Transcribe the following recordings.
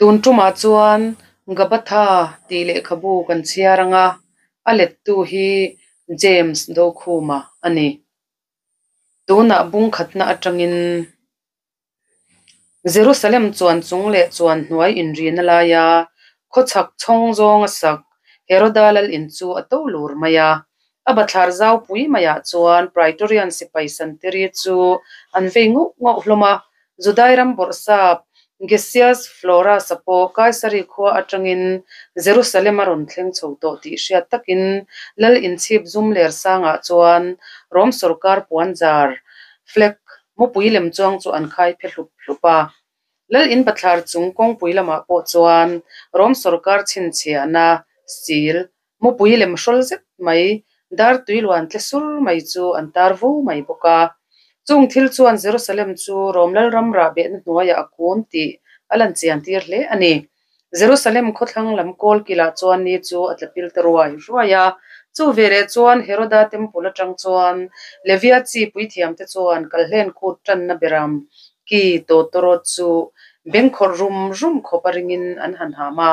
Tun tumah chuan Gabatha tih lehkhabu kan chhiar ang a, a lettu hi James Dokhuma a ni. Tunah bungkhatna atangin Jerusalem chuan chung leh chuan hnuai inrina laia khawchhak chhawng zawnga sak Heroda lal in chu a to lur mai a. A bathlar zau pui maiah chuan Praetorian sipai santiri chu an vei ngauh ngauh hlawm a. Judai ram bawrhsap Gesius Florus-a pawh Kaisari khua atangin Jerusalem a rawn thleng chho tawh tih hriat takin lal inchhip zum ler sangah chuan Rom sawrkar puanzar, flag, mupui lem chuang chu an khai phe hlup hlup a. Lal in bathlar chung kawngpui lamah pawh chuan Rom sawrkar chhinchhiahna, seal, Mupui lem hrawl zet mai, dar tui luan tle sur mai chu an tar vo mai bawk a. Chung thil chuan Jerusalem chu Rom lalram rah behna hnuaiah a kun tih a lan chian tir hle a ni. Jerusalem khawthlang lam kawl kilah chuan ni chu a tla pil ta ruai ruai a. Chu veleh chuan Heroda temple atang chuan Levia chi puithiamte chuan kalhlen kut tanna beram ki tawtawrawt chu bengkhawrh rum rum khawp a ringin an han ham a.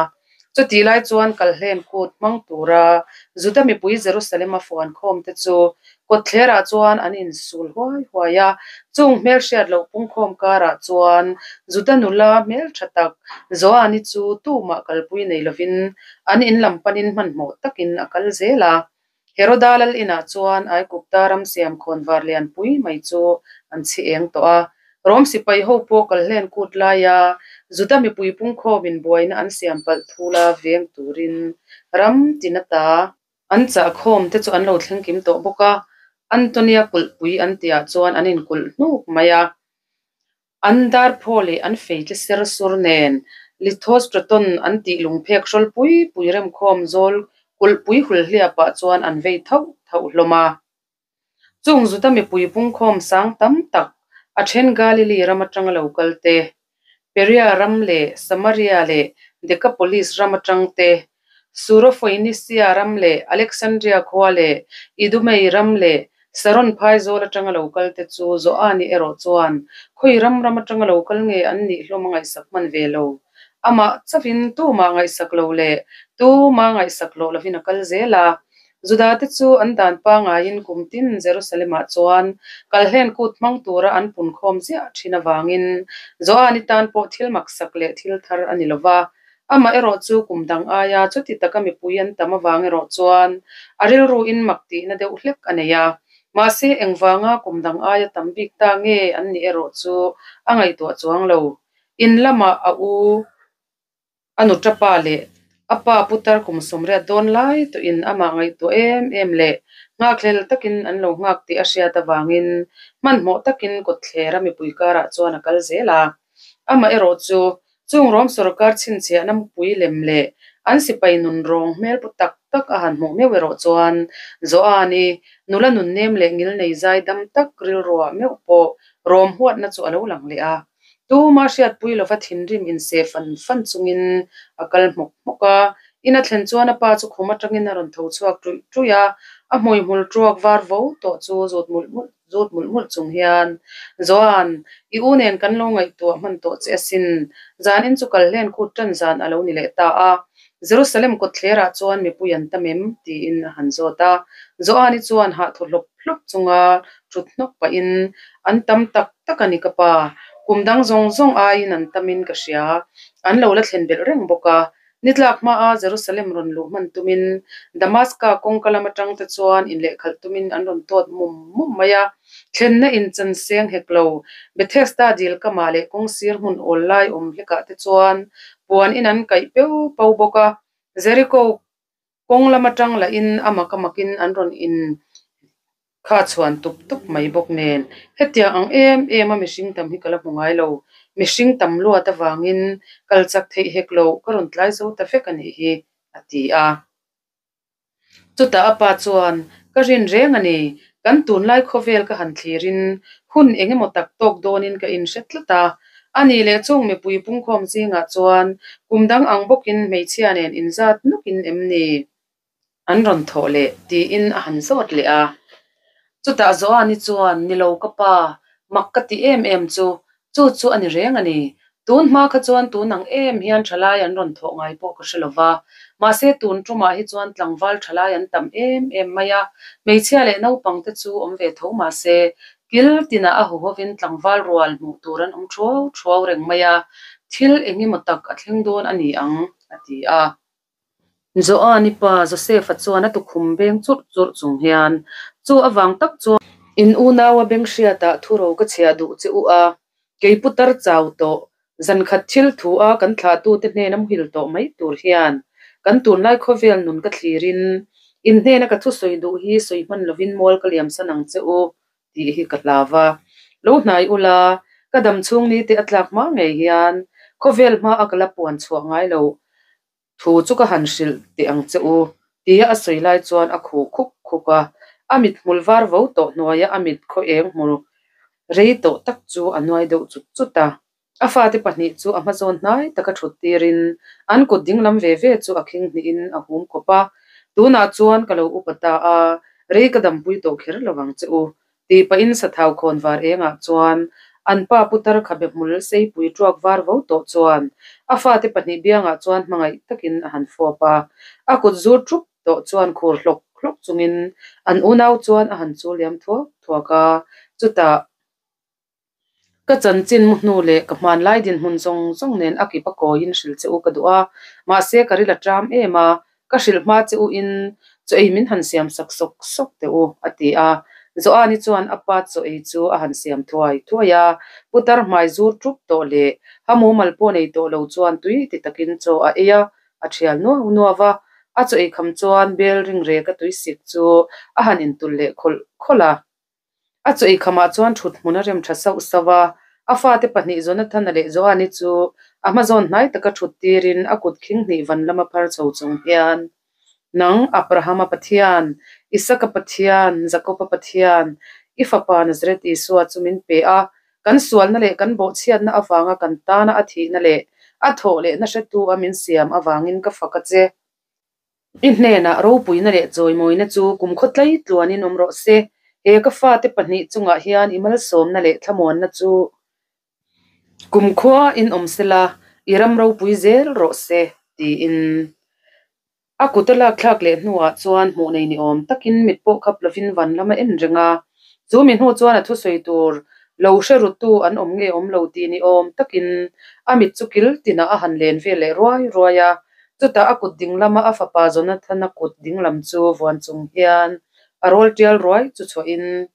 Chutih lai chuan kalhlen kut hmang tura Juda mipui Jerusalem-a fuan khawmte chu kawtthlerah chuan an insul huai huai a. Chung hmelhriat loh pungkhawm karah chuan Juda nula hmeltha tak Joani chu tumah kalpui nei lovin an in lam panin hmanhmawh takin a kal zel a. Heroda lal inah chuan Aigupta ram siam khawnvar lianpui mai chu an chhi eng tawh a. Rom sipai ho pawh kalhlen kut laia Juda mipui pungkhawmin buaina an siam palh thula veng turin ram tin ata an chahkhawm te chu an lo thleng kim tawh bawk a. Antonia kulhpui an tihah chuan an inkulh hnuk mai a. An darphaw leh an feitle ser sur nen Lithostraton an tih lungphek hrawl pui pui remkhawm zawl kulhpui hulhliapah chuan an vei thauh thauh hlawm a. Chung Juda mipui pungkhawm sang tam tak a then Galili ram atanga lo kal te, Perea ram leh Samaria leh Dekapolis ram atang te, Surofoinisia ram leh Alexandria khua leh Idumei ram leh Saron phaizawl atanga lo kal te chu Joani erawh chuan khawi ram ram atanga lo kal nge an nih hlawm a ngaihsak hman ve lo. Amah chauhin tumah ngaihsak lo leh tuma ngaihsak hlawh lovin a kal zel a. Juda te chu an dan pangaiin kum tin Jerusalem-ah chuan kalhlen kut hmang tura an punkhawm ziah thin avangin Joani tan pawh thil maksak leh thil thar a ni lo va. Amah erawh chu kum dang aia chuti taka mipui an tam avang erawh chuan a rilruin mak tihna deuh hlek a nei a. Mahse, engvanga kum dang aia tam bik ta nge an nih erawh chu a ngaihtuah chuang lo. In lamah a u A nuṭa pa leh a pa putar kum sawmriat dawn lai tawhin amah ngaihtuah em em leh nghakhlel takin an lo nghak tih a hriat avangin hmanhmawh takin kawtthlera mipui karah chuan a kal zel a. Amaherawh chu, chung Rom sawrkar chhinchhiahna mupui lem leh an sipai nun rawng hmel pu tak tak a han hmuh meuh erawh chuan Joani nula nunnem leh ngilnei zai dam tak rilruah meuh pawh Rom huatna chu a lo lang leh a. Tuma hriatpui lova thinrim inseh fan fan chungin a kal hmawk hmawk a. In a thlen chuan a pa chu khum atangin a rawn tho chhuak ṭuih ṭuih a, a hmuihmul ṭuak var vo tawh chu zut mulh mulh zut mulh mulh chung hian, Joan, i u nen kan lo ngaihtuah hman tawh che asin. Zanin chu kal hlen kut ṭan zan a lo ni leh ta a. Jerusalem kawtthlerah chuan mipui an tam em? tiin a han zawt a. Joani chuan hah thaw hlawp hlawp chunga ṭut hnawk pahin, An tam tak tak a ni ka pa. Kum dang zawng zawng aiin an tamin ka hria. An lo la thlen belh reng bawk a. Ni tlak hmaa Jerusalem rawn luh hman tumin Damaska kawngka lam atang te chuan inlehkhalh tumin an rawn tawt mum mum mai a. Thlenna inchan seng hek lo. Bethesda dil kamah leh kawngsir hmun awl lai awm hlekah te chuan puan in an kaih peu pau bawk a. Jericho Kawng lam atang lahin a mak a makin an rawn in kha chhuan tup tup mai bawk nen. Hetiang ang em em a mihring tam hi ka la hmu ngai lo. Mihring tam luat avangin kal chak theih hek lo ka rawn tlai zo ta vek a nih hi, a ti a. Chutah a pa chuan, Ka rin reng a ni, kan tunlai khawvel ka han thlirin hun eng emaw tak tawk dawnin ka inhre tlat a. A nih leh chung mipui pungkhawm zingah chuan kum dang ang bawkin hmeichhia nen inzat nawkin em ni an rawn thawh leh tiin a han zawt leh a. Chutah Joani chuan, Ni lo ka pa, mak ka ti em em chu, chu chu a ni reng a ni. Tun hma kha chuan tun ang em hian thalai an rawn thawh ngai pawh ka hre lo va, mahse tun tumah hi chuan tlangval thalai an tam em em mai a, hmeichhia leh naupang te chu awm ve tho mahse kil tinah a huhovin tlangval rual hmuh tur an awm thuau thuau reng mai a, thil eng emaw tak a thleng dawn a ni ang, a ti a. Joani pa Josefa chuan a tukhum beng churh churh chung hian, Chu avang tak chuan in unaua beng hriatah thuro ka chhiah duh che u a, kei putar chau tawh, zankhat thil thu a kan thlahtute hnena muhil tawh mai tur hian kan tunlai khawvel nun ka thlirin in hnena ka thusawi duh hi sawi hman lovin mual ka liamsan ang che u tih hi ka hlau va. Lo hnai ula, ka dam chhung ni te a tlak hma ngei hian khawvel hma a ka la puan chhuah ngai loh Thu chu ka han hrilh teh ang che u, tia a sawi lai chuan a khuh khup khup a. A mit hmul var vo tawh hnuaia a mit khaw eng hmu rei tawh tak chu a nuai deuh chut chut a. A fate pahnih chu a hmazawn hnai taka thut tirin an kut dinglam ve ve chu a khing hnihin a hum khawp a. Tunah chuan ka lo upa ta a, rei ka dampui tawh kher lo vang che u, Tih pahin sathau khawn var engah chuan an pa putar khabe hmul seipui tuak var vo tawh chuan a fate pahnih biangah chuan hmangaih takin a han fawp a. A kut zur thup tawh chuan khur hlawk hlawk chungin an unau chuan a han chu liam thuak thuak a. Chutah. Ka chanchin mu hnu leh ka hmanlai dinhmun zawng zawng nen a kip a kawiin hrilh che u ka duh a, mahse ka ril a ṭam em a, ka hrilh hma che u in chaw ei min han siam sak sawk sawk teh u, a ti a. Joani chuan a pa chaw ei chu a han siam thuai thuai a, putar hmai zur ṭup tawh leh ha mumal pawh nei tawh lo chuan tui ti takin chaw a ei a, a ṭhial nuau nuau a. A chaw ei kham chuan bel ring reka tui sik chu a han intulh leh khawlh khawlh a. A chaw eikhamah chuan thut hmun a rem tha sauh sauh a, a fate pahnih Jonathana leh Joani chu a hmazawn hnai taka thut tirin a kut khing hnih van lama phar chho chung hian, Nang, Abrahama Pathian, Isaka Pathian, Jakoba Pathian, i fapa Nazareth Isua chu min pe a, kan sualna leh kan bawhchhiatna avanga kan tana a thihna leh a thawh lehna hretu a min siam avangin ka fak a che. I hnenah ropuina leh chawimawina chu kumkhaw tlai tluanin awm rawh se. He ka fate pahnih chungah hian i malsawmna leh thlamuanna chu kumkhua in awm sela, i ram ropui zel rawh se, tiin. A kut a lakthlak leh hnuah chuan hmuh nei ni awm takin mit pawh khap lovin van lam a en reng a. Chu mi hnu chuan a thusawi tur lo hre rutu an awm nge awm lo tih ni awm takin a mit chu kil tinah a han len vel leh ruai ruai a. Chutah a kut ding lama a fapa Jonathana kut ding lam chu vuan chung hian a rawl tial ruai chu chhuahin,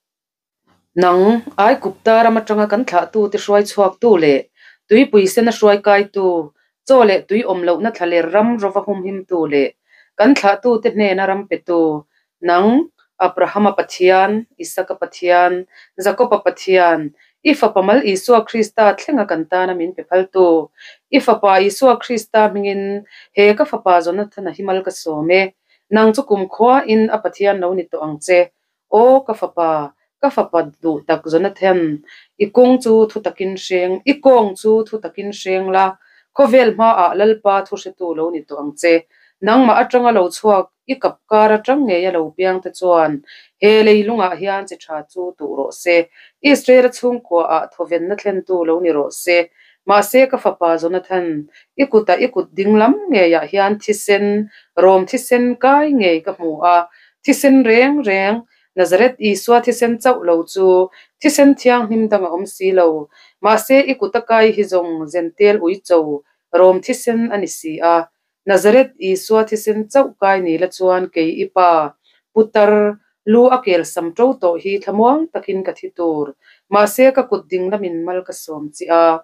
Nang, Aikupta ram atanga kan thlahtute hruai chhuaktu leh tuipui sena hruai kaitu, chaw leh tui awm lohna thlaler ram rova humhimtu leh kan thlahtute hnena ram petu, nang, Abrahama Pathian, Isaka Pathian, Jakoba Pathian, I Fapa mal Isua Krista thlenga kan tana min pe phaltu, I Fapa Isua Krista hmingin he ka fapa Jonathana hi mal ka sawm e. Nang chu kumkhuain a Pathian lo ni tawh ang che. Aw ka fapa, ka fapa duh tak Jonathan, i kawng chu thu takin hreng, i kawng chu thu takin hreng la, khawvel hmaah Lalpa thu hretu lo ni tawh ang che. Nangmah atanga lo chhuak I kap kar atang ngei a lo piang te chuan he leilungah hian chi tha chu tuh rawh se. Israel-a chhungkua ah thawvenna thlentu lo ni rawh se. Mahse ka fapa Jonathan, i kutah i kut ding lam ngeiah hian thisen, Rom thisen kai ngei ka hmu a, thisen reng reng, Nazareth Isua thisen chauh lo chu thisen thianghlim dang a awm si lo. Mahse i kuta kai hi zawng Zentel uicho, Rom thisen a ni si a. Nazareth Isua thisen chauh kai ni la chuan kei i pa, putar, lu a kel sam to tawh hi thlamuang takin ka thi tur. Mahse ka kut ding lamin mal ka sawm che a,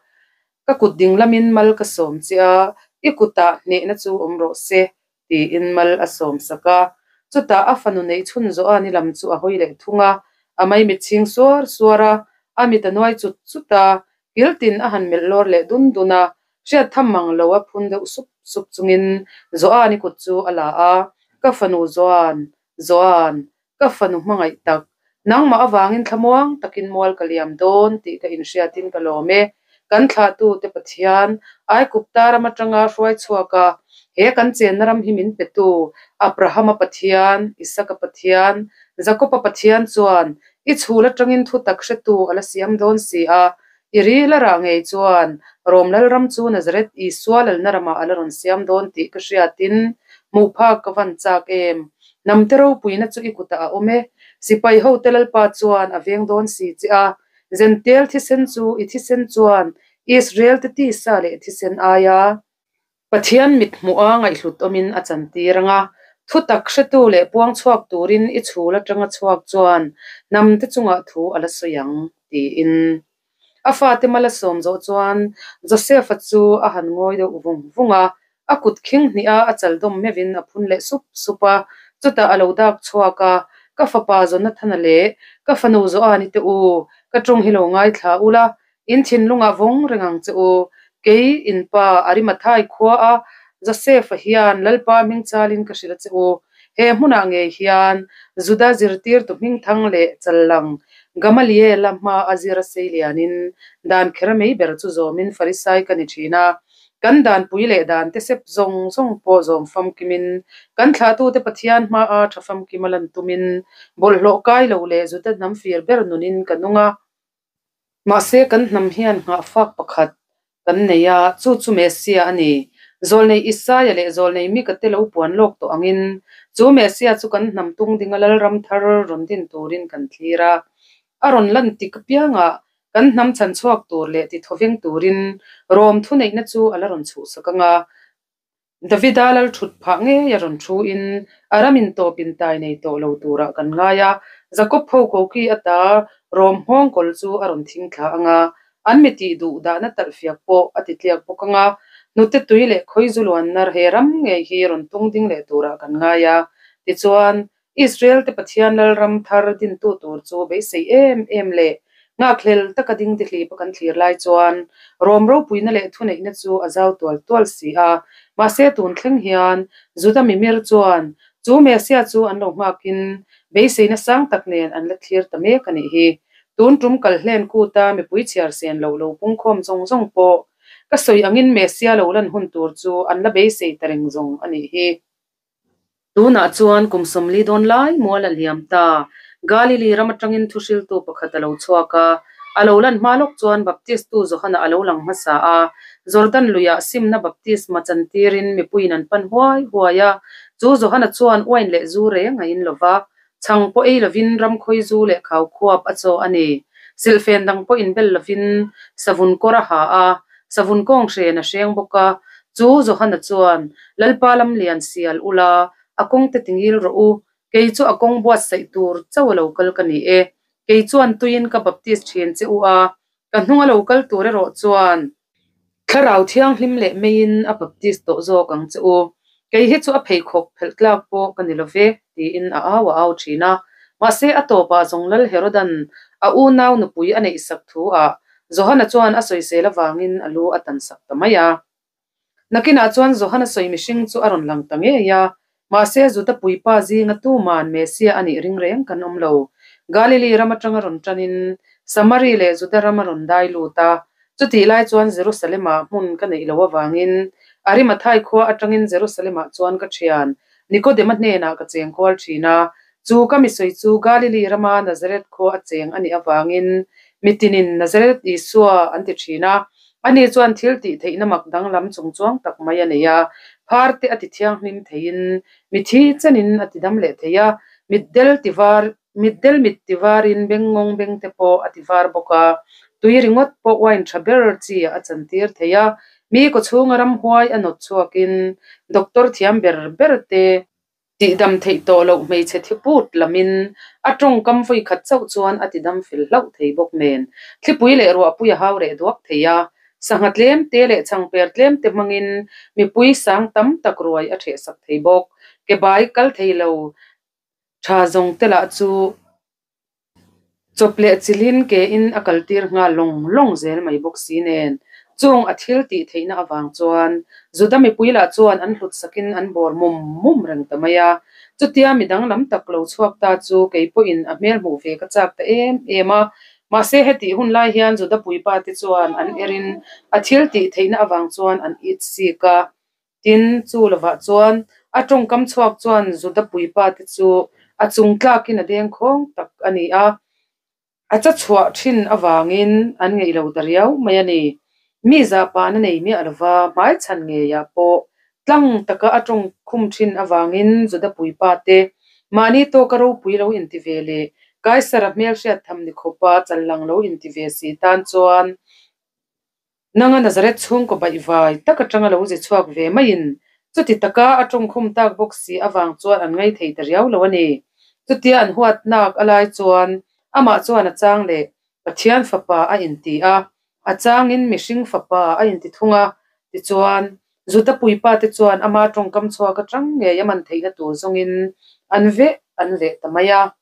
ka kut ding lamin mal ka sawm che a, i kutah hnehna chu awm rawh se, tiin mal a sawm sak a. Chutah a fanu neih chhun zawh a ni lam chu a hawi leh thung a, a maimit chhing suar suar a, a mit a nuai chut chut a, kil tin a han melh lawr leh dun dun a, Hriat tham mang lo a phun deuh sup sup chungin Joan-i kut chu a la a, Ka fanu Joan, Joan, ka fanu hmangaih tak, nangmah avangin thlamuang takin mual ka liam dawn tih ka inhriatin ka lawm e. Kan thlahtute Pathian, Aikupta ram atanga hruai chhuak a, he kan chenna ram hi min petu Abrahama Pathian, Isaka Pathian, Jakoba Pathian chuan i chhul atangin thutak hretu a la siam dawn si a. I ril a rah ngei chuan Rom Lalram chu Nazareth Isua lalna ramah a la rawn siam dawn tih ka hriatin hmuh phak ka van chak em. Hnamte ropuina chu i kutah a awm e. Sipai hote Lalpa chuan a veng dawn si che a. Zentel thisen chu i thisen chuan Israel-te tisa leh thisen aia Pathian mit hmuha ngaihhlut awmin a chantir ang a, thutak hretu leh puang chhuak turin i chhul atanga chhuak chuan hnamte chungah thu a la sawi ang, tiin. A fate mal a sawm zawh chuan Joseph-a chu a han ngawi deuh vung vung a, a kut khing hnih a a chal dawm meuhin a phun leh sup sup a, chutah a lo dak chhuak a, Ka fapa Jonathana leh ka fanu Joani te u, ka tawng hi lo ngaithla ula, In thinlungah vawng reng ang che u. Kei, in pa, Arimathai khua a Josefa hian Lalpa hming chalin ka hrilh a che u. He hmunah ngei hian Juda zirtirtu hmingthang leh challang Gamaliela hma a zir a sei lianin dan kher mei ber chu zawmin Farisai ka ni thin a. Kan danpui leh dan te sep zawng zawng pawh zawm famkimin kan thlahtute Pathian hma a tha famkim a lan tumin bawlhhlawh kai lo leh Juda hnam fir ber nunin ka nung a. Mahse, kan hnam hian nghahfak pakhat kan nei a, chu chu Messia a ni. Zawlnei Isaia leh zawlnei Mika te lo puan lawk tawh angin, chu Messia chu kan hnam tung dinga lalram thar rawn din turin kan thlir a. A rawn lan tik apiangah kan hnam chhan chhuak tur leh tithawveng turin Rom thuneihna chu a la rawn chhuhsak ang a. Davida lal thut phah ngei a rawn thu in a ram in tawp in tai nei tawh lo turah kan ngai a, Jakob ho koki ata Rom nghawng kawl chu a rawn thing thla ang a, an mi tih duh dahna talh fiak pawh a ti tliak bawk ang a, hnute tui leh khawizu luannar he ram ngei hi rawn tung ding leh turah kan ngai a, tichuan Israel te Pathian Lalram thar dintu tur chu beisei em em leh nghakhlel taka ding dihlip a kan thlir lai chuan Rom ropuina leh thuneihna chu a zau tual tual si a. Mahse tun thleng hian Juda mimir chuan chu Messiah chu an lo nghakin beiseina sang tak nen an la thlir ta mek a nih hi. Tun tum kal hlen kuta mipui chhiar sen loh lo pungkhawm zawng zawng pawh ka sawi angin Messiah lo lan hun tur chu an la beisei ta reng zawng a nih hi. Tunah chuan kum 40 dawn lai mual a liam ta. Galili ram atangin thuhriltu pakhat a lo chhuak a. A lo lan hma lawk chuan Baptistu Johana a lo lang hmasa a. Jordan luiah simna baptisma chantirin mipuiin an pan huai huai a. Chu Johana chuan uain leh zu reng a in lo va. Chhang pawh ei lovin ram khawi zu leh khau khuap a chaw a ni. Silhfen dang pawh inbel lovin savun kawr a ha a, savun kawng hren a hreng bawk a. Chu Johana chuan, Lalpa lam lian sial ula, a kawng te tingil rawh u, kei chu a kawng buatsaih tur chauh a lo kal ka ni e. Kei chuan tuiin ka baptis thin che u a, ka hnung a lo kal tur erawh chuan Thlarau Thianghlim leh meiin a baptis tawh zawk ang che u. Kei hi chu a pheikhawk phelh tlak pawh ka ni lo ve, tiin a au a au thin a. Mahse, a tawpah zawng Lal Herodan a unau nupui a neihsak thu ah Johana chuan a sawisel avangin a lu a tansak ta mai a. Nakinah chuan Johana sawi mihring chu a rawn lang ta ngei a, mahse Juda puipa zinga tuman Messiah a nih ring reng kan awm lo. Galili ram atanga rawn tanin Samari leh Juda ram a rawn dai lut a, chutih lai chuan Jerusalem-ah hmun ka neih loh avangin Arimathai khua atangin Jerusalem-ah chuan ka thian Nikodema hnenah ka cheng kual thin a, chu ka mi sawi chu Galili rama Nazareth khua a cheng a nih avangin mitinin Nazareth Isua an ti thin a. Ani chuan thil tih theihna mak danglam chungchuang tak mai a nei a, phar te a ti thianghlim theiin mithi chenin a ti dam leh thei a, mitdel ti var mitdel mit ti varin bengngawng beng te pawh a ti var bawk a, tui ringawt pawh wine tha ber chi ah a chantir thei a, mi kawchhunga ramhuai a nawt chhuakin doctor thiam ber ber te Tihdam theih tawh loh hmeichhe thi put lamin a tawngkam vawi khat chauh chuan a tidam fel hlauh thei bawk nen, thlipui leh ruahpui a hau reh duak thei a, sangha tlem te leh changper tlem te hmangin mipui sang tam tak ruai a ṭhehsak thei bawk. Ke bai kal thei lo tha zawng te lah chu Chawp leh chilhin ke in a kaltir nghal lawng lawng zel mai bawk si nen, chung a thil tih theihna avang chuan Juda mipui lah chuan an hlut sakin an bawr mum mum reng ta mai a. Chutia mi danglam tak lo chhuak ta chu kei pawhin a hmel hmuh ve ka chak ta em em a. Mahse hetih hun lai hian Juda puipa te chuan an erin a thil tih theihna avang chuan an it sik a. Tin, chu lovah chuan a tawngkam chhuak chuan Juda puipa te chu a chung tlakin a deng khawng tak a ni a. A cha chhuah thin avangin an ngeih lo ta riau mai a ni. Mi zahpahna nei miah lova hmaichhan ngeiah pawh tlang taka a tawng khum thin avangin Juda puipa te mahni tawka ropui lo inti ve leh Kaisara hmelhriat tham ni khawpa challang lo inti ve si tan chuan Nanga Nazareth chhungkaw baihvai tak atanga lo zi chhuak ve maiin chuti taka a tawngkhum tak bawk si avang chuan an ngai thei ta riau lo a ni. Chutia an huat nak a lai chuan amah chuan a chang leh Pathian fapa a inti a, a changin mihring fapa a inti thung a. Tichuan, Juda puipa te chuan ama tawngkam chhuak atang ngei a man theihna tur zawngin an veh an veh ta mai a.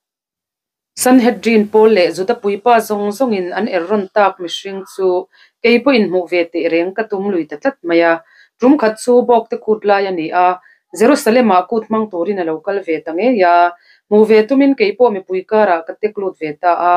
Sanhedrin pawl leh Juda puipa zawng zawngin an er rawn tak mihring chu kei pawhin hmuh ve teh reng ka tum lui ta tlat mai a. Tum khat chu Bawkte kut lai a ni a, Jerusalem-ah kut hmang turin a lo kal ve ta ngei a. Hmuh ve tumin kei pawh mipui karah ka tek lut ve ta a.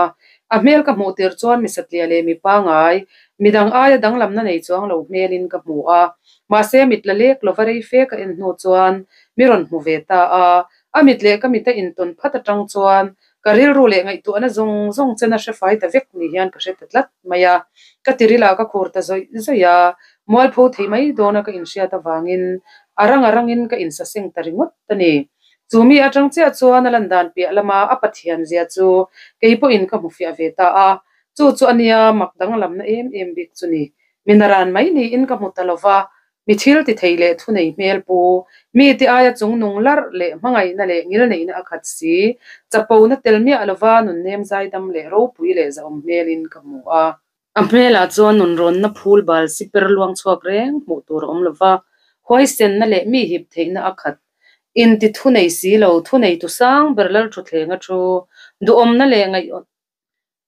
A hmel ka hmuh tir chuan mi satliah leh mi pangai, midang aia danglamna nei chuang lo hmelin ka hmu a. Mahse mit la lek lova rei fe ka en hnu chuan mi rawn hmu ve ta a. A mit leh ka mit a intawn phat atang chuan ka rilru leh ngaihtuahna zawng zawng chen a hre fai ta vek ni hian ka hre ta tlat mai a. Ka tirilah ka khur ta zawih zawih a, mualpho thei mai dawna ka inhriat avangin a rang a rangin ka insaseng ta ringawt a ni. Chu mi atang chiah chuan a lan dan piah lama a Pathian zia chu kei pawhin ka hmu fiah ve ta a, chu chu a nia mak danglamna em em bik chu ni. Mi naran mai niin ka hmu ta lova, Mi thil ti thei leh thunei hmel pu, mite aia chungnung larh leh hmangaihna leh ngilneihna a khat si, chapona tel miah lova nunnem zaidam leh ropui leh zahawm hmelin ka hmu a. A hmelah chuan nunrawnna phul bal siper luang chhuak reng hmuh tur a awm lova, huaisenna leh mi hip theihna a khat. Inti thunei si lo, thunei tu sang ber Lalthutthlenga thu, duhawmna leh ngaih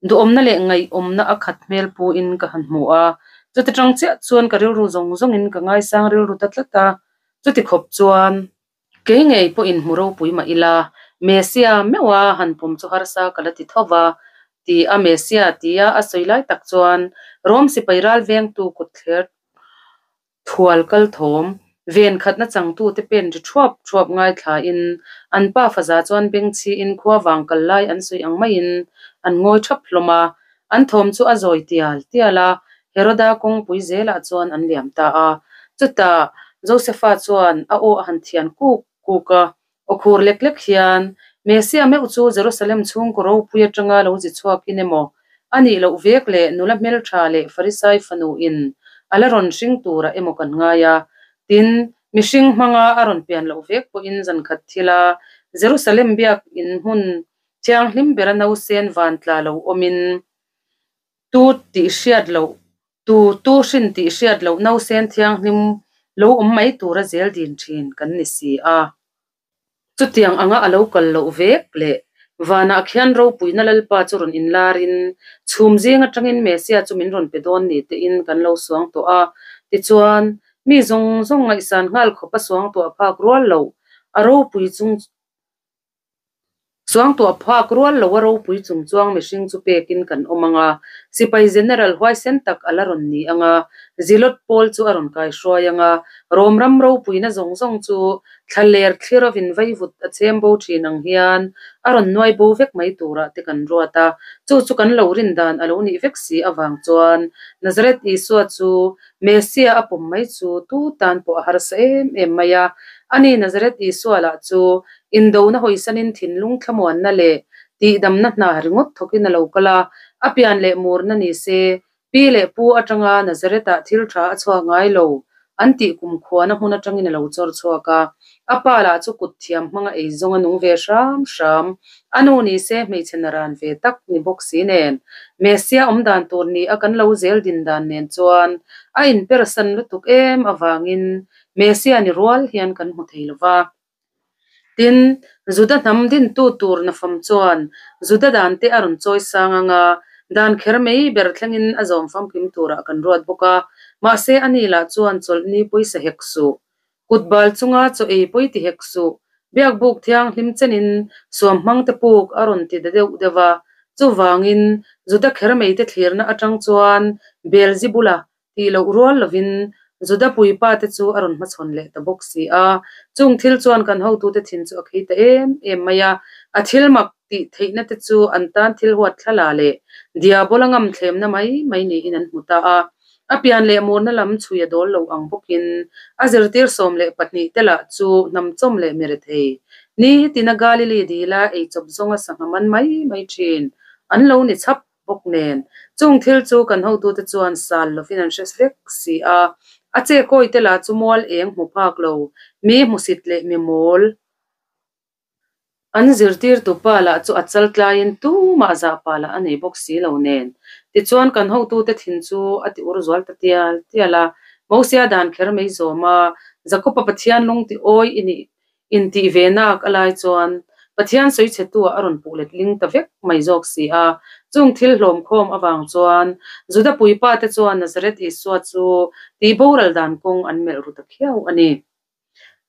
Duhawmna leh ngaihawmna a khat hmel puin ka han hmu a, chuti tang chiah chuan ka rilru zawng zawngin ka ngaisang rilru ta tlat a, chuti khawp chuan kei ngei pawhin hmu ropui mah ila, Messia meuha han pawm chu harsa ka la ti tho va, ti a Messia tia a sawi lai tak chuan Rom sipai ral vengtu kut thler Thual kal thawm, ven khatna changtute pen ri thuap thuap ngaithlain an pa faza chuan bengchhiin khua vang kal lai an sawi ang maiin an ngawi thap hlawm a. An thawm chu a zawi tial tial a, Heroda kawngpui zelah chuan an liam ta a. Chutah Josefa chuan a aw a han thian kuk kuk a, Aw khur lek lek hian, Messia meuh chu Jerusalem chhungkaw ropui atanga lo zi chhuakin emaw, a nih loh vek leh nula hmeltha leh Farisai fanu in a la rawn hring turah emaw kan ngai a. Tin, mihring hmanga a rawn pian loh vek pawhin zankhat thila Jerusalem biak in hmun thianghlim bera nausen van tla lo awmin tu tih hriat loh Tu tu hrin tih hriat loh nausen thianghlim lo awm mai tura zel din thin kan ni si a. Chutiang anga a lo kal loh vek leh vanah khian ropuina Lalpa chu rawn inlarin chhum zing atangin Messia chu min rawn pe dawn ni tein kan lo suang tawh a. Tichuan, mi zawng zawng ngaihsan nghal khawpa suang tuah phak rual loh a ropui chung Suangtuah phak rual lo a ropui chung chuang mihring chu pekin kan awm ang a, sipai general huaisen tak a la rawn ni ang a, Zilot pawl chu a rawn kaihruai ang a, Rom ram ropuina zawng zawng chu thla ler thlir ovin vaivut a chhem bo thin ang hian a rawn nuai bo vek mai turah te kan ruat a, chu chu kan lo rin dan a lo nih vek si avang chuan Nazareth Isua chu Messia a pawm mai chu tu tan pawh a harsa em em mai a, ani Nazareth Isua lah chu Indona hawisanin thinlung thlamuanna leh tihdamna hna ringawt thawkin a lo kal a, a pian leh murna ni se, pi leh pu atanga Nazareth-ah thil tha a chhuak ngai lo an tih kumkhuana hmun atangin a lo chawr chhuak a. A pa lah chu kut thiam hmanga eizawng a nung ve hram hram, a nu ni se hmeichhe naran ve tak ni bawk si nen, Messia awm dan tur ni a kan lo zel din dan nen chuan a inpersan lutuk em avangin Messia ni rual hian kan hmu thei lo va. Tin, Juda hnam dintu tur nafam chuan Juda dante a rawn chawi sang ang a, dan kher mai ber thlengin a zawm famkim turah kan ruat bawk a. Mahse, ani lah chuan chawlhni pawisa hek suh. Kut bal chunga chaw ei pawi ti hek suh. Biakbuk thianghlim chenin suam hmangte puk a rawn ti da deuh deuh a. Chuvangin, Juda kher maite thlirna atang chuan Beelzebula tih loh rual lovin Juda puipa te chu a rawn hmachhawn leh ta bawk si a. Chung thil chuan kan hotute thin chu a khei ta em em mai a. A thil mak tih theihna te chu an tan thil huat thlala leh diabola ngam thlemna mai mai niin an hmu ta a. A pian leh murna lam chhui a dawl lo ang bawkin a zirtir 12 te lah chu hnamchawm leh mirethei ni tina Galili dila eichawp zawnga sangha man mai mai thin an lo ni chhap bawk nen. Chung thil chu kan hotute chuan sal lovin an hre vek si a. A che kawi te lah chu mual eng hmu phak lo, mi hmusit leh mi mawl. An zirtirtu pa lah chu a chal tlaiin tumah zahpa lah a nei bawk si lo nen. Tichuan kan hotute thin chu a ti ur zual ta tial tial a. Mosia dan kher mai zawm a, Jakob-a Pathian lung ti awi i nih intih ve nak a lai chuan Pathian sawichhetu-ah a rawn puh let ling ta vek mai zawk si a. Chung thil hlawmkhawm avang chuan Juda puipa te chuan Nazareth Isua chu tihboral dan kawng an melh ru ta khiau a ni.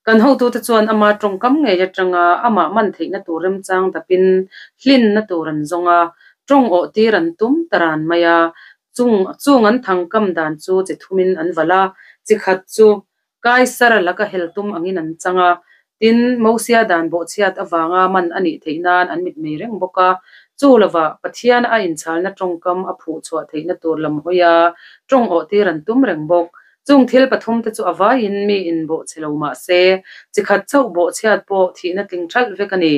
Kan hotute chuan ama tawngkam ngei atanga amah man theihna tur remchang dapin hlinna tur an zawng a, tawng awh tir an tum ta ran mai a. Chung chung an thangkam dan chu chi thumin an valh a, chi khat chu Kaisara laka hel tum angin an chang a, tin, Mosia dan bawhchhiat avanga man a nih theih nan an mitmei reng bawk a. Chu lovah Pathiana a inchalna tawngkam a phuh chhuah theihna tur lam hawi a, tawng awh tir an tum reng bawk. Chung thil pathum te chu a vaiin mi in bawhchhe lo mah se, chi khat chauh bawhchhiat pawh thihna tling thalh vek a ni.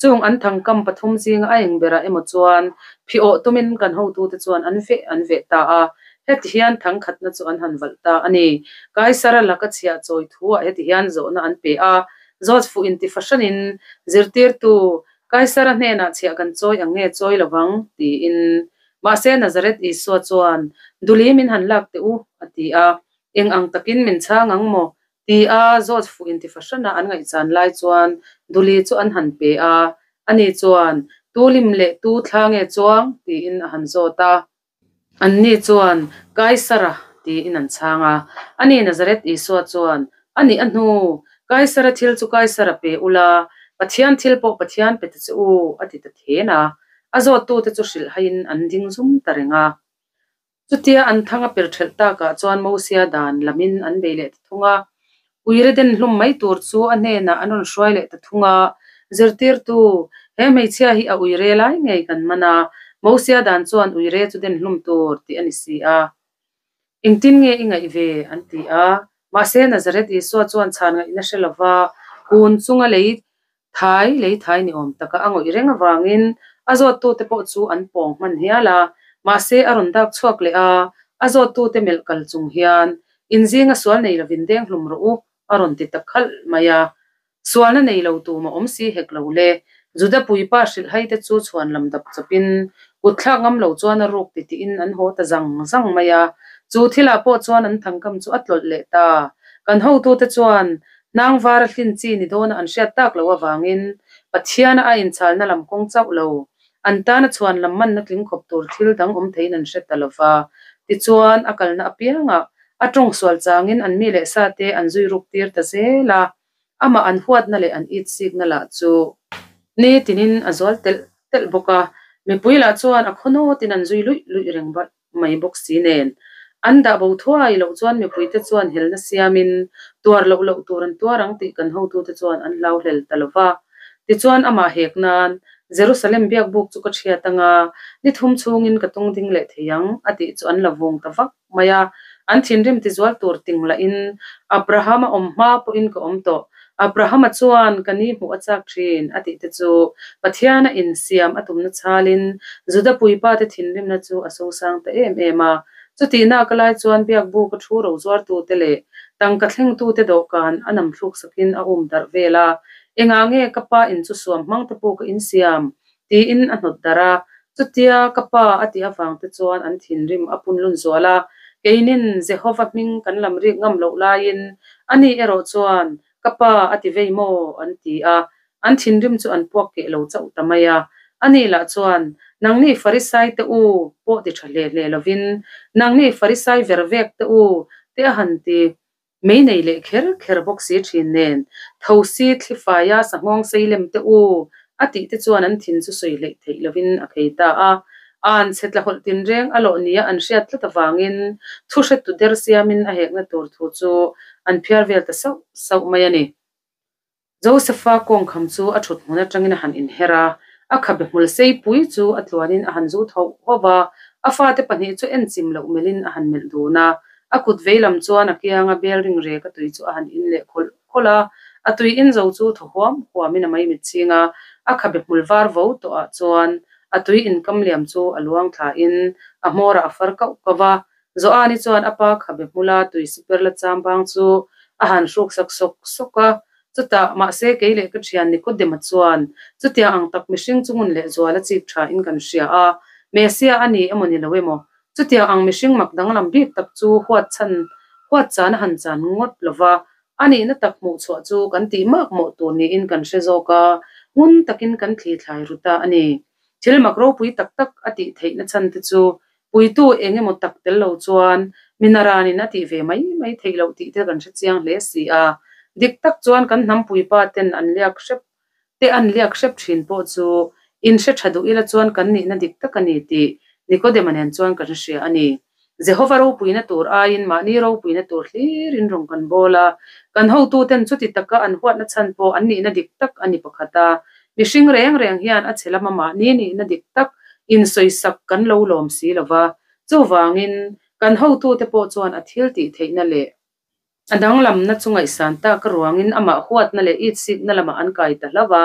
Chung an thangkam pathum zinga a eng berah emaw chuan phi awh tumin kan hotute chuan an veh an veh ta a, heti hian thang khatna chu an han valh ta a ni. Kaisara laka chhiah chawi thuah heti hian zawhna an pe a, Zawt fuh inti fahranin zirtirtu Kaisara hnenah chhiah kan chawi ang nge chawi lovang? tiin. Mahse Nazareth Isua chuan, Duli min han lak teh u, a ti a. Eng ang takin min chhang ang maw? ti a zawt fuh inti fahrana an ngaihchan lai chuan Duli chu an han pe a. Ani chuan, Tu lim leh tu thla nge chuang? tiin a han zawt a. Anni chuan, Kaisara, tiin an chhang a. Ani Nazareth Isua chuan, A nih a hnu, Kaisara thil chu Kaisara pe ula, Pathian thil pawh Pathian pe ta che u, a ti ta then a. A zawttute chu hrilhhaiin an ding zum ta reng a. Chutia an thang a per ṭhelh takah chuan Mosia dan lamin an bei leh ta thung a. Uire den hlum mai tur chu a hnenah an rawn hruai leh ta thung a, Zirtirtu, he hmeichhia hi a uire lai ngei kan man a, Mosia dan chuan uire chu den hlum tur tih a ni si a. Engtin nge i ngaih ve? an ti a. Mahse, Nazareth Isua chuan chhan ngaihna hre lova kun chunga lei thai, lei thai ni awm taka a ngawih reng avangin a zawttute pawh chu an pawng hman hial a. Mahse, a rawn dak chhuak leh a, a zawttute melh kal chung hian, Inzinga sual nei lovin deng hlum rawh u, a rawn ti ta khalh mai a. Sualna nei lo tum a awm si hek lo le. Juda puipa hrilhhai te chu chhuan lam dap chawpin kut thlak ngam lo chuan a ruk titihin an haw ta zang zang mai a. Chu thilah pawh chuan an thangkam chu a tlawlh leh ta. Kan hotute chuan hnang vara hlin chi ni dawna an hriat tak loh avangin Pathiana a inchalna lam kawng chauh lo, an tana chhuan lam manna tling khawp tur thil dang awm theiin an hre ta lo va. Tichuan, a kalna apiangah a tawng sual changin an mi leh sa te an zui ruk tir ta zel a, amah an huatna leh an itsikna lah chu ni tinin a zual telh telh bawk a, mipui lah chuan a khaw nawtin an zui luih luih reng mai bawk si nen. An dah bo thuai loh chuan mipuite chuan helna siamin tuar loh loh tur an tuar ang tih kan hotute chuan an hlau hlel ta lo va. Tichuan amah hek nan Jerusalem biakbuk chu ka thiat anga ni thum chhungin ka tung ding leh thei ang a tih chu an la vung ta vak mai a, an thinrim tizual tur ting lahin Abrahama awm hma pawhin ka awm tawh, Abrahama chuan ka ni hmuh a chak thin a tih te chu Pathiana insiam a tumna chhalin Juda puipa te thinrimna chu a sosang ta em em a. Chutihna ka lai chuan biakbuka thu ro zuartute leh tangka thlengtute dawhkan a nam thluk sakin a um darh vel a, Engah nge ka pa in chu suam hmang te pawh ka insiam? Tiin a hnawt darh a, chutia ka pa a tih avang te chuan an thinrim a pun lun zual a. Keinin Jehova hming kan lam rik ngam loh laiin ani erawh chuan ka pa a ti vei maw an ti a, an thinrim chu an puak keh lo chauh ta mai a. Ani lah chuan, Nangni Farisai te u pawh ti tha hle hle lovin, nangni Farisai ver vek te u te a han ti. Mei nei leh kher kher bawk si thin nen, thosi thli faia sanghawng sei lem te u a tih te chuan an thin chu sawi hleih theih lovin a khei ta a. An chhe tlahawlh tinreng a lawh nia an hriat tlat avangin thu hretu der siamin a hekna tur thu chu an phiar vel ta sauh sauh mai a ni. Josepha kawngkham chu a thut hmun atangin a han inher a, a khabe hmul seipui chu a tluanin a han zu tho hauh a, a fate pahnih chu en chim loh melhin a han melh dun a, a kut veilam chuan a kianga bel ring rek a tui chu a han in leh khawlh khawlh a, a tui in zo chu thaw huam huamin a maimit ching a, a khabe hmul var vo tawhah chuan a tui inkam liam chu a luang thlain a hmawrah a far kauh kauh a, Joani chuan a pa khabe hmula tui siper la cham bang chu a han hruk sak sawk sawk a. Chutah, mahse kei leh ka thian Nikodema chuan chutiang ang tak mihring chu ngun leh zual a chik tha in kan hria a, Messiah a ni emaw ni lo emaw, chutiang ang mihring mak danglam bik tak chu huat chhan huat chan a han chan ngawt lo va, a nihna tak hmuh chhuah chu kan tih mak mawh tur niin kan hre zawk a, ngun takin kan thli thlai ru ta a ni. Thil mak ropui tak tak a tih theihna chhan te chu Puitu eng emaw tak tel lo chuan mi naranin a tih ve mai mai theih loh tih te kan hre chiang hle si a. Dik tak chuan kan hnam puipa ten an liak hrep te an liak hrep thin pawh chu in hre tha duh ila chuan kan nihna dik tak a ni tih Nikodema nen chuan kan hria a ni. Jehova ropuina tur aiin mahni ropuina tur hlirin rawn kan bawl a, kan hotuten chuti taka an huatna chhan pawh an nihna dik tak a ni pakhat a. Mihring reng reng hian a chhe lama mahni nihna dik tak insawisak kan lo lawm si lo va, chuvangin kan hotute pawh chuan a thil tih theihna leh a danglamna chu ngaihsan tak ruangin amah huatna leh itsikna lamah an kai ta hlauh a.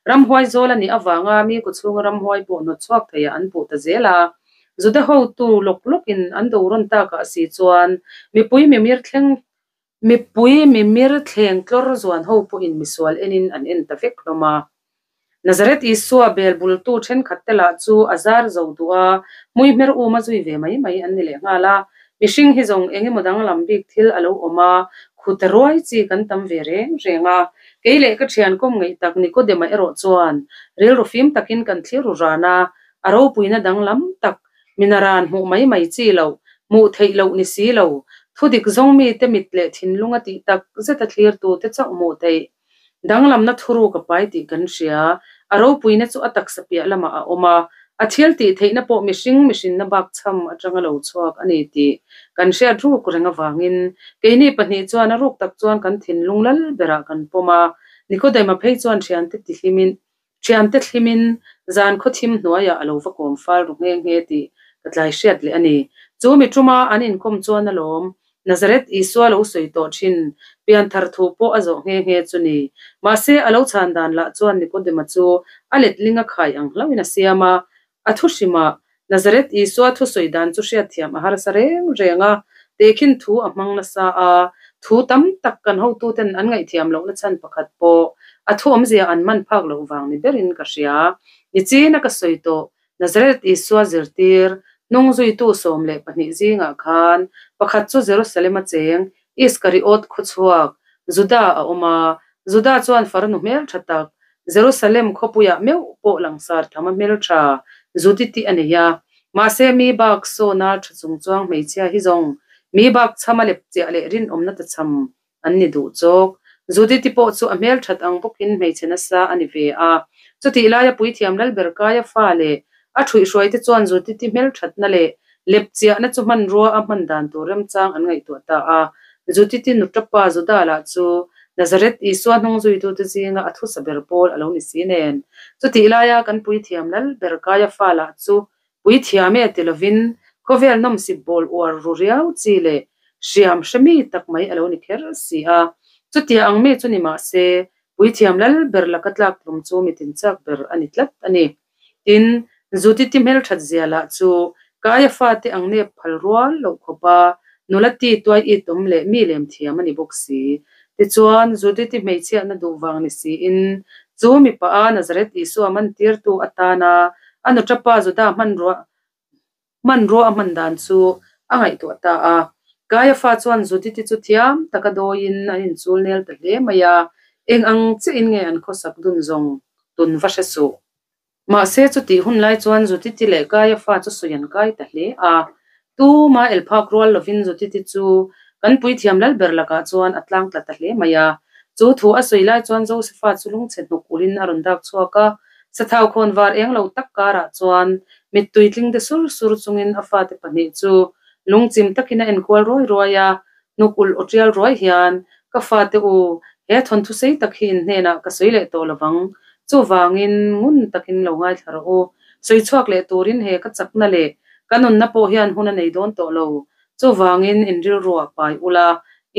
Ramhuai zawl a nih avanga mi kawchhunga ramhuai pawh hnawt chhuak theiah an puh ta zel a. Juda hotu lawk lawkin an do rawn takah si chuan mipui mimir thleng Mipui mimir thleng tlawr zuan ho pawhin misual enin an en ta vek hlawm a. Nazareth Isua bel bultu thenkhat te lah chu a zar zo duh a, hmui hmer um a zui ve mai mai an ni leh nghal a. Mihring hi zawng eng emaw danglam bik thil a lo awm a, khute ruai chi kan tam ve reng reng a. Kei leh ka thian kawm ngeih tak Nikodema erawh chuan rilru fim takin kan thlir ru ran a, a ropuina danglam tak Minaran hmuh mai mai chi loh, hmuh theih loh ni si lo, thudik zawng mite mit leh thinlung a tih tak zet a thlirtute chauh hmuh theih. Danglamna thuruk a pai tih kan hria, a ropuina chu a taksa piah lamah a awm a, a thil tih theihna pawh mihring mihrinna bak chham atanga lo chhuak a ni tih kan hriat ruk reng avangin keini pahnih chuan a ruk tak chuan kan thinlung lal berah kan pawm a, Nikodema phei chuan thiante tihlimin Thiante thlimin zan khawthim hnuaiah a lo va kawm fal ru nghe nghe tih ka tlai hriat leh a ni. Chu mi tuma an inkawm chuan alawm, Nazareth Isua lo sawi tawh thin, pianthar thu pawh a zawh nghe nghe chu ni. Mahse, a lo chhan dan lah chuan Nikodema chu a letling a khai ang hlauhin a siam a, A thu hrimah, Nazareth Isua thusawi dan chu hriatthiam a harsa reng reng a, tehkhin thu a hmang nasa a, thu tam tak kan hotuten an ngaihthiam lohna chhan pakhat pawh a thu awmzia an man phak loh vang ni berin ka hria. Nichina ka sawi tawh, Nazareth Isua zirtir, hnung zuitu 12 zingah khan pakhat chu Jerusalem-a cheng Iskariot khawchhuak, Juda a awm a, Juda chuan farnu hmeltha tak, Jerusalem khawpuiah meuh pawh langsar tham a hmeltha Judi tih a nei a. Mahse mi bak sawna tha chungchuang hmeichhia hi zawng mi bak chham a lep chiah leh rinawmna ta chham an ni duh chawk. Judi ti pawh chu a hmelthat ang bawkin hmeichhe nasa a ni ve a. Chutih laia puithiam Lalber Kaia fa leh a thuihhruaite chuan Judi ti hmelthatna leh lep chiahna chu hmanrua a hman dan tur remchang an ngaihtuah ta a. Judi ti nutapa Juda lah chu Nazareth Isua hnung zuitute zinga a thusa ber pawl a lo ni si nen. Chutih laia kan puithiam lal ber Kaiafa lah chu puithiam e ti lovin khawvel nawmsip bawl uar ru riau chi leh hriam hre mi tak mai a lo ni kher si a. Chutia ang mi chu ni mah se, puithiam lal ber laka tlak tlum chu mi tinchak ber a ni tlat a ni. Tin, Judith-i hmelthat zia lah chu Kaiafa te ang nep phal rual loh khawp a, nula ti tuai it awm leh mi lem thiam a ni bawk si. Tichuan, Judith-i hmeichhiatna duh vang ni siin, chu mipa a Nazareth Isua mantirtu atana a nuṭapa Juda hmanrua Hmanrua a hman dan chu a ngaihtuah ta a. Kaiafa chuan Judith-i chu thiam taka dawiin an inchul nel ta hle mai a, eng ang chiahin nge an khawsak dun zawng tun va hre suh. Mahse chutih hun lai chuan Judith-i leh Kaiafa chu sawi an kai ta hle a. Tuma el phak rual lovin Judith-i chu kan puithiam lal ber lakah chuan a tlang tla ta hle mai a. Chu thu a sawi lai chuan Josefa chu lungchhe hnuk ulhin a rawn dak chhuak a. Sathau khawnvar eng lo tak karah chuan mittui tling de sur sur chungin a fate pahnih chu lungchim takin a enkual ruai ruai a, hnuk ulh aw tial ruai hian, Ka fate u, he thawnthu sei tak hi in hnenah ka sawi leh tawh lovang. Chuvangin ngun takin lo ngaithla rawh u. Sawi chhuak leh turin he ka chakna leh ka nunna pawh hian hun a nei dawn tawh lo. Chuvangin in rilruah pai ula,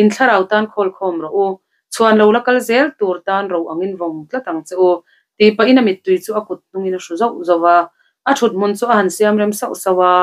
in thlarau tan khawl khawm rawh u. Chhuan lo la kal zel tur tan ro angin vawng tlat ang che u, tih pahin a mittui chu a kut hnungin a hru zauh zauh a. A thut hmun chu a han siam rem sauh sauh a,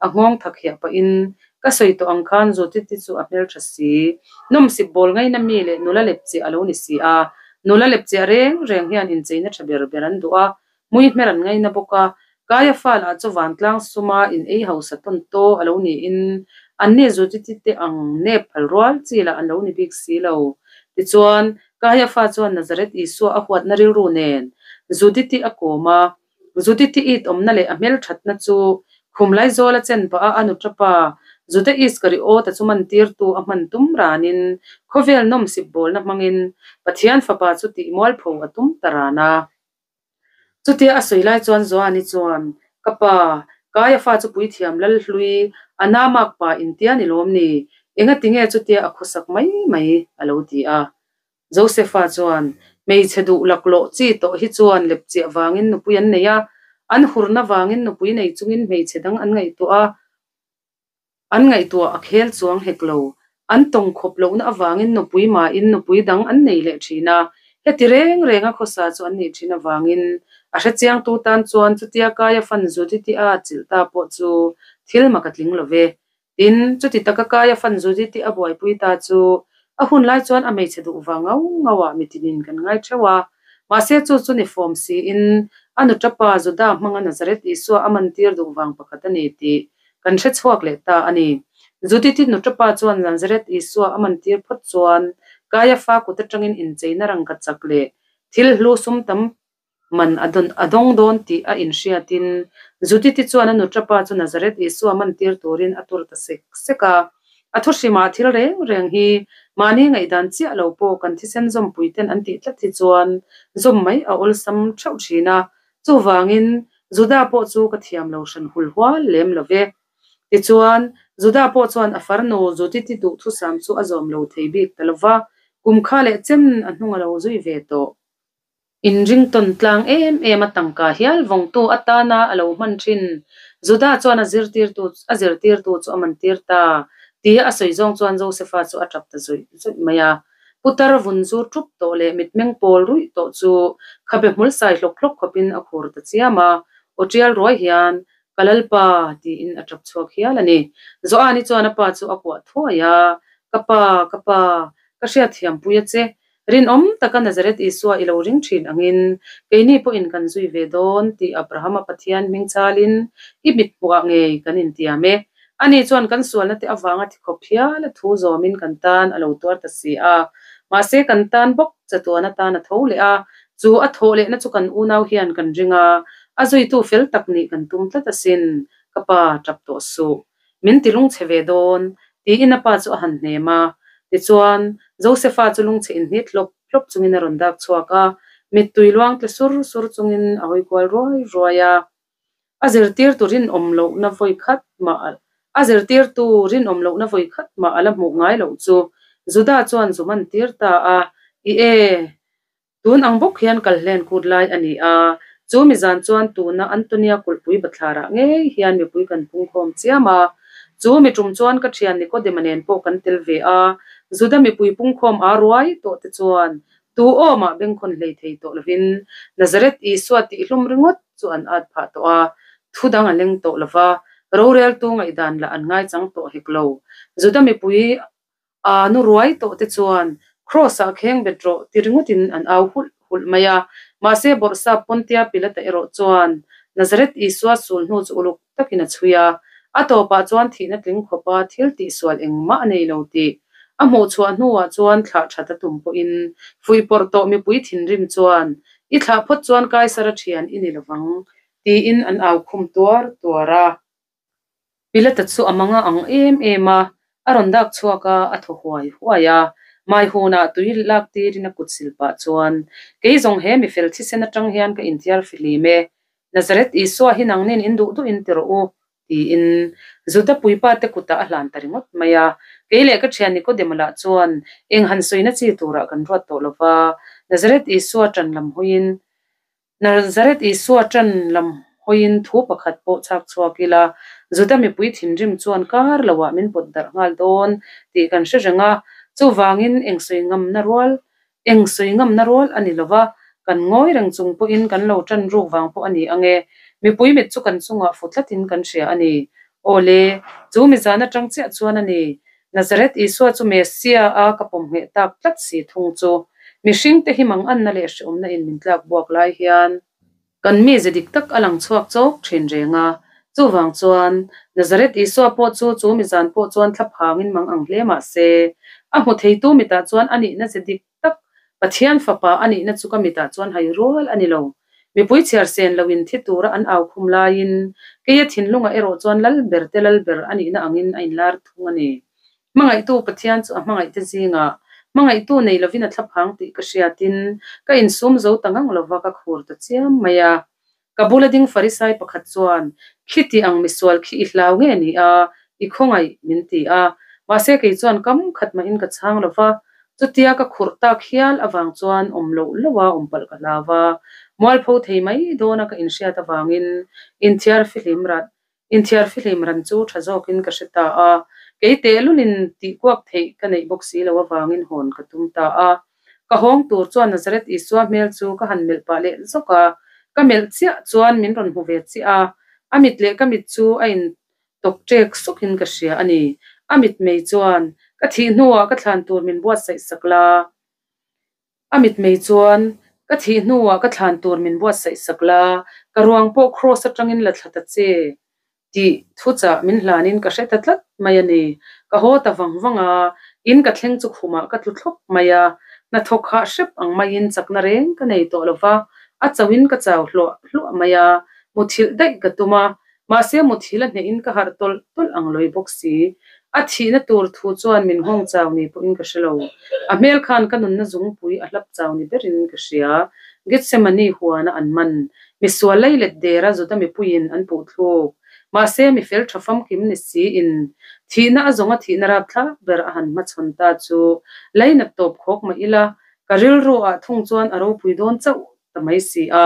a nghawng thak hiah pahin, Ka sawi tawh ang khan Zotiti chu a hmeltha si. Nawmsip bawl ngaina mi leh nula lepchiah a lo ni si a. Nula lepchiah reng reng hian incheina tha ber ber an duh a, hmui hmer an ngaina bawk a. Kaia fal ah chu vantlang suma in ei hausa tawn taw a lo niin anni Zotiti te ang nep phal rual chi lah an lo ni bik si lo. Tichuan, Kaia fa chuan Nazareth Isua a huatna rilru nen Zuditi a kawm a. Judith-i it awmna leh a hmelthatna chu khum Laizawl a chen pah a, a nuṭa pa Juda Iskariota chu mantirtu a hman tum ranin khawvel nawmsip bawlna hmangin Pathian fapa chu tih mualpho a tum ta ran a. Chutia a sawi lai chuan Joani chuan, Ka pa, Kaiafa chu puithiam Lalhlui, a namak pa intia ni lawm ni? Engatinge chutia a khawsak mai mai? a lo ti a. Josefa chuan, Hmeichhe duh laklawh chi tawh hi chuan lepchiah vangin nupui an nei a, an hurna vangin nupui nei chungin hmeichhe dang an ngaihtuah a, an ngaihtuah a khel chuang hek lo. An tawng khawp lohna avangin nupui mahin nupui dang an nei leh thin a, heti reng renga khawsa chu an nih thin avangin a hrechiangtu tan chuan chutia kaia fan Judith-i a chilh ta pawh chu thil mak a tling lo ve. Tin, chuti taka kaia fan Judith-i a buaipui ta chu a hun lai chuan a hmeichhe duh vang ngau ngauah mitinin kan ngai theuh a. Mahse chu chu ni fawm siin a nutapa Juda hmanga Nazareth Isua a mantir duh vang pakhat a ni tih kan hre chhuak leh ta a ni. Judith-i nutapa chuan Nazareth Isua a mantir phawt chuan kaia fa kut atangin incheina rangka chak leh thil hlu sum tam Man a dawn a dawng dawn tih a inhriatin Judith-i chuan a nuṭapa chu Nazareth Isua mantir turin a tur ta sek sek a. A thuhrimah thil reng reng hi mahni ngaihdan chiah lo pawh kan thisen zawmpuiten an tih tlat hi chuan zawm mai a awlsam theuh thin a. Chuvangin Juda pawh chu ka thiam lo hran hul hual lem lo ve. Tichuan, Juda pawh chuan a farnu Judith-i duhthusam chu a zawm lo thei bik ta lo va, kum kha leh chen a hnung a lo zui ve tawh. Inringtawn tlang em em a tangka hial vawngtu atana a lo hman thin. Juda chuan a zirtirtu a zirtirtu chu a mantir ta tia a sawi zawng chuan Josefa chu a tap ta zawih zawih mai a. Putar vun zu tup tawh leh mitmeng pawl ruih tawh chu khabe hmul sai hlawk hlawk khawpin a khur ta chiam a, aw tial ruai hian, Ka Lalpa! tiin a tap chhuak hial a ni. Joani chuan a pa chu a kuah thuai a, Ka pa, ka pa, ka hriatthiampui a che. Rinawm taka Nazareth Isua i lo ring thin angin keini pawhin kan zui ve dawn tih Abrahama Pathian hming chalin i mit hmuhah ngei kan intiam e. Ani chuan kan sualna te avanga thi khawp hial a thu zawmin kan tan a lo tuar ta si a. Mahse kan tan bawk chatuan atan a tho leh a, chu a thawh lehna chu kan unau hian kan ring a, a zuitu fel tak nih kan tum tlat asin, ka pa tap tawh suh. Min ti lungchhe ve dawn, tiin a pa chu a han hnem a. Tichuan, Josefa chu lungchhe inhnit hlawp hlawp chungin a rawn dak chhuak a, mittui luang tle sur sur chungin a hawi kual ruai ruai a. A zirtirtu rinawm lohna vawi khat mah a zirtirtu rinawm lohna vawi khat mah a la hmuh ngai loh chu Juda chuan zu man tir ta a, I e! Tun ang bawk hian kalhlen kut lai a ni a, chu mi zan chuan tuna Antonia kulhpui bathlarah ngei hian mipui kan pungkhawm chiam a. Chu mi tum chuan ka thian Nikodema nen pawh kan tel ve a, Juda mipui pungkhawm aa ruai tawh te chuan tu awmah bengkhawn hlei thei tawh lovin Nazareth Isua tihhlum ringawt chu an at phah tawh a, thu dang a leng tawh lova, roreltu ngaihdan lah an ngaichang tawh hek lo. Juda mipui A nu ruai tawh te chuan Kraws-ah kheng bet rawh ti ringawtin an au hulh hulh mai a. Mahse Bawrhsap Pontia Pilata erawh chuan Nazareth Isua sul hnu chu uluk takin a chhui a. A tawpah chuan thihna tling khawpa thil tihsual engmah a nei lo tih a hmuh chhuah hnuah chuan thlah that a tum pawhin fuihpawrh tawh mipui thinrim chuan I thlah phawt chuan Kaisara thian i ni lovang tiin an au khum tuar tuar a. Pilata chu a manga ang em em a, a rawn dak chhuak a, a thaw huai huai a. Mai hunah tui lak tirin a kut sil pah chuan, Kei zawng he mi fel thisen atang hian ka inthiar fihlim e. Nazareth Isua hi nangnin in duh duhin ti rawh u, tiin Juda puipa te kutah a hlan ta ringawt mai a. Kei leh ka thian Nikodema lah chuan eng han sawina chi turah kan ruat tawh lo va, Nazareth Isua tan lam hawiin Nazareth Isua tan lam hawiin thu pakhat pawh chhak chhuak ila, Juda mipui thinrim chuan kar loah min pawt darh nghal dawn tih kan hre reng a, chuvangin eng sawi ngamna rual Eng sawi ngamna rual a ni lo va, kan ngawi reng chung pawhin kan lo tan ruk vang pawh a ni ang e. Mipui mit chu kan chungah fu tlatin kan hria a ni. Aw le, chu mi zan atang chiah chuan a ni. Nazareth Isua chu Messia a ka pawm ngheh tak tlat si thung chu. Mihringte hi manganna leh hreawmna in min tlak buak lai hian. Kan mize dik tak a lang chhuak chawk thin reng a, chuvang chuan Nazareth Isua pawh chu chu mizan pawh chuan thla phangin mang ang hle mah se, a hmu theitu mitah chuan a nihna ze dik tak, Pathian Fapa a nihna chu ka mitah chuan hai rual a ni lo. Mipui chhiar sen loin thi tura an au khum laiin keia thinlungah erawh chuan Lalber te Lalber a nihna angin a inlar thung a ni. Hmangaihtu Pathian chu a hmangaihte zingah hmangaihtu nei lovin a thlaphang tih ka hriatin ka insum zo ta ngang lova ka khur ta chiam mai a. Ka bula ding Farisai pakhat chuan, Khiti ang misual khi i hlau nge ni a, i khawngaih, min ti a. Mahse kei chuan kam khat mahin ka chhang lova, chutia ka khurh tak hial avang chuan awm loh loha awm palh ka hlau a. Mualpho thei mai dawna ka inhriat avangin inthiar fihlim rat Inthiar fihlim ran chu tha zawkin ka hre ta a, kei tehlulin tih kuak theih ka neih bawk si lo avangin hawn ka tum ta a. Ka hawng tur chuan Nazareth Isua hmel chu ka han melh pah leh zawk a, ka melh chiah chuan min rawn hmu ve chiah a, a mit leh ka mit chu a in tawk ṭek sukin ka hria a ni. A mit mei chuan ka thih hnuah ka thlan tur min buatsaih sak la. A mitmei chuan, Ka thih hnuah ka thlan tur min buatsaih sak la, ka ruang pawh kraws atangin la thla ta che, tih thuchah min hlanin ka hre ta tlat mai a ni. Ka haw ta vang vang a, in ka thleng chu khumah ka tlu thlawp mai a, hnathawk hah hrep ang maiin chakna reng ka nei tawh lo va, a chauhin ka chau hluah hluah mai a, muthilh daih ka tum a, Mahse muthil a hnehin ka harh tawlh tawlh ang lawih bawk si. A thihna tur thu chuan min nghawng chau ni pawhin ka hre lo. A hmel khan ka nunna zungpui a hlap chau ni berin ka hria. Gethsemane huana an man. Misual lei let dera Juda mipuiin an puh thluk. Mahse mi fel tha famkim ni siin thihna a zawnga thihna rapthlak ber a han hmachhawn ta chu lainat tawp khawk mah ila ka rilru ah thung chuan a ropui dawn chauh ta mai si a.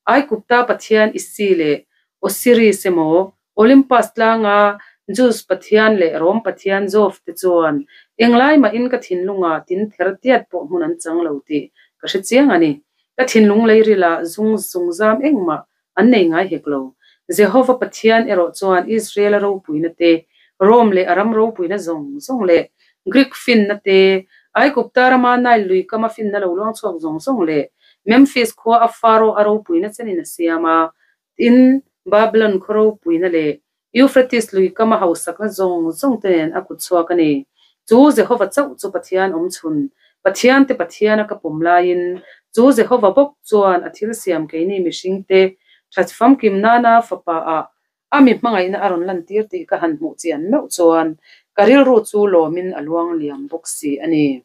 Aikupta Pathian Isi leh Osiris emaw, Olympus tlanga Zeus pathian leh Rom pathian Jove te chuan englai mahin ka thinlungah tin ther tiat pawh hmun an chang lo tih ka hre chiang a ni. Ka thinlung leirilah zung zungzam engmah an nei ngai hek lo. Jehova Pathian erawh chuan Israel-a ropuina te, Rome leh a ram ropuina zawng zawng leh Greek finna te, Aigupta rama Nile lui kama finna lo luang chhuak zawng zawng leh Memphis khua a Pharaoh a ropuina chenin a siam a, Tin, Babylon khaw ropuina leh Euphrates lui kama hausakna zawng zawng te nen a kut chhuak a ni. Chu Jehova chauh chu Pathian awm chhun, Pathian te Pathian a ka pawm laiin, chu Jehova bawk chuan a thil siam keini mihringte that famkim nana Fapa ah a mi hmangaihna a rawn lantir tih ka han hmuh chian meuh chuan ka rilru chu lawmin a luang liam bawk si a ni.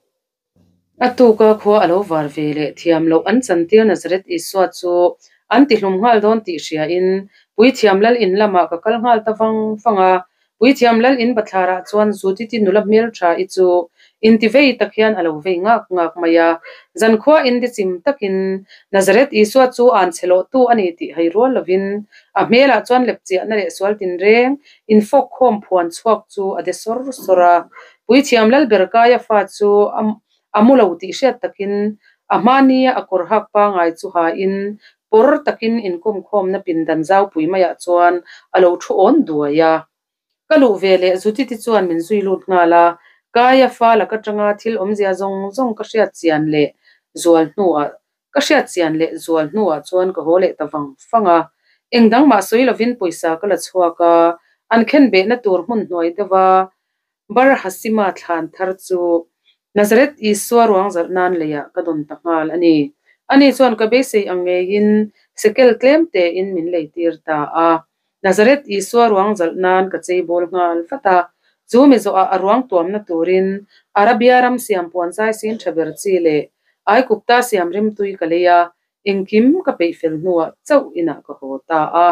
A tuka khua a lo var ve leh thiam loh an chantir Nazareth Isua chu an tihlum nghal dawn tih hriain Puithiam Lal in lamah ka kal nghal ta vang vang a. Puithiam Lal in bathlarah chuan Judith-i nula hmeltha-i chu intivei tak hian a lo vei ngak ngak mai a. Zankhua indichim takin Nazareth Isua chu an chhe lawhtu a ni tih hai rual lovin a hmelah chuan lepchiahna leh sual tinreng infawkkhawm phuan chhuak chu a de sawr sawr a. Puithiam Lalber Kaiafa chu a mu lo tih hriat takin a hmania a kawr hak pangai chu hain pawr takin inkawmkhawmna pindan zaupui maiah chuan a lo thu awn duai a. Ka luh ve leh Judith-i chuan min zui lut nghal a, Kaiafa lak atanga thil awmzia zawng zawng ka hriat chian leh zual hnuah ka hriat chian leh zual hnuah chuan ka haw leh ta vang vang a. Eng dang mah sawi lovin pawisa ka la chhuak a, an khenbehna tur hmun hnuai deuha Bar Hasima thlan thar chu Nazareth Isua ruang zalh nan leiah ka dawn ta nghal a ni. Ani chuan ka beisei ang ngeiin sekel tlem tein min leitir ta a. Nazareth Isua ruang zalh nan ka chei bawl nghal vat a. Chu mi zawhah a ruang tuamna turin Arabia ram siam puan zai sin tha ber chi leh Aikupta siam rimtui ka lei a, engkim ka peih fel hnuah chauh inah ka haw ta a.